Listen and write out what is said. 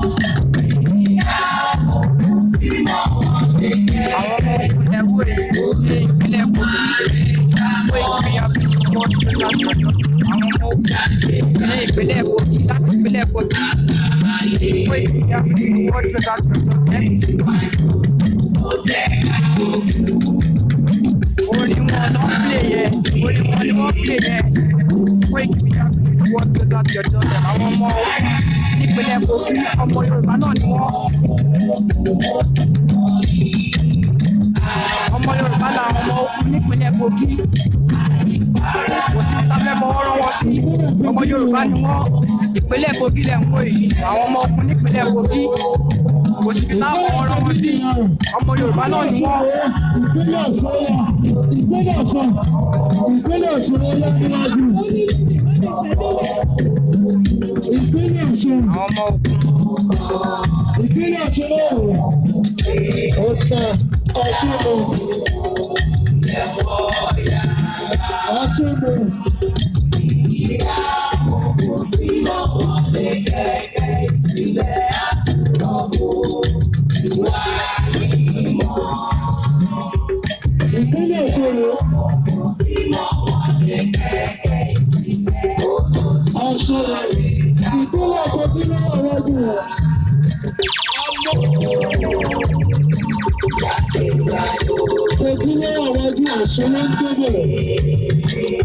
Àwọn ọmọ ogun lẹ wò yìí ní ìpínlẹ̀ Kogi. Koiki Media bring the world closer to your doorstep. Àwọn ọmọ ogun ní ìpínlẹ̀ Kogi, láti ìpínlẹ̀ Kogi. Koiki Media bring the world closer to your doorstep. Orin wọn ló ń play yẹn, orin wọn ni wọ́n play yẹn. Koiki Media bring the world closer to your doorstep. Àwọn ọmọ ogun nípínlẹ̀ Kogi, ọmọ Yorùbá náà ni wọ́n. Ọmọ Yorùbá làwọn ọmọ ogun nípínlẹ̀ Kogi. Kò sí tá fẹ́ fọwọ́ rọ́ wọn sí. Ọmọ Yorùbá ni wọ́n. Ìpínlẹ̀ Kogi lẹ̀ ń wò yìí. Àwọn ọmọ ogun nípínlẹ̀ Kogi, kò sí tá fọwọ́ rọ́ wọn sí. Ọmọ Yorùbá náà ni wọ́n. Ìpínlẹ̀ Ọ̀ṣun yá, ìpínlẹ̀ Ọ̀ṣun, ìpínlẹ̀ Ọ̀ṣun yá níwájú. Ìpínlẹ̀ Ọ̀ṣun, Àwọn ọmọ ogun. Ìpínlẹ̀ Ọ̀ṣun náà wò. Ó ta Ọ̀ṣun nù. Ọ̀ṣun nù. Ìpínlẹ̀ Ọ̀ṣun nù. Ọ̀ṣun nù. Ìpínlẹ̀ Kogi ló wà wájú rẹ̀. Kogi ló wà wájú, Ọ̀ṣun ló ń débẹ̀.